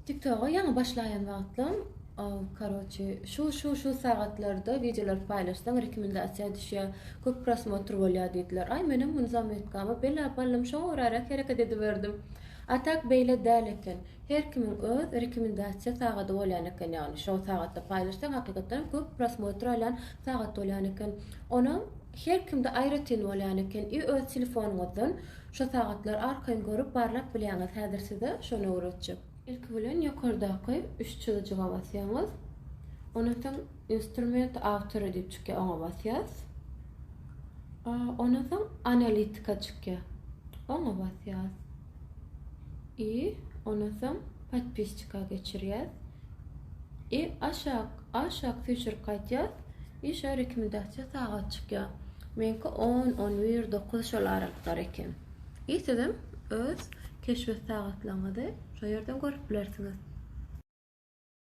TikToga ýaňy başlaýan wagtlam karoçi şu şu şu sagatlarda wideolar paýlaşsaň rekomendasiýa düşýär, köp prosmotr bolýar diýdiler. Aý menem muny zametkama belläp aldym, şoňa göräräk hereket ediberdim. A tak beýle däl eken. Her kimiň öz rekomendasiýa sagady bolýan eken, ýagny şo sagatda paýlaşsaň hakykatdanam köp prosmotr alýan sagat bolýan eken. Onam her kimde aýratyn bolýan eken i öz telefonyňyzdan Şo sagatlary arkaýyn görüp barlap bilýäňiz häzir size şony öwretjek. Ilki bilen ýokardaky üç çyzyjyga basýaňyz. Ondan soň instrument awtory diýip çykýar oňa basýas. Ondan soň analitika çykýar. Oňa basýas. I ondan soň podpisçika geçirýäs. I aşak aşak süýşürip gaýtýas. I şo rekomendasiýa sagat çykýar. Meňki on, on bir, dokuz şol aralyklar eken. I sizem öz keşbet sagatlaryňyzy şo ýerden görüp bilersiňiz.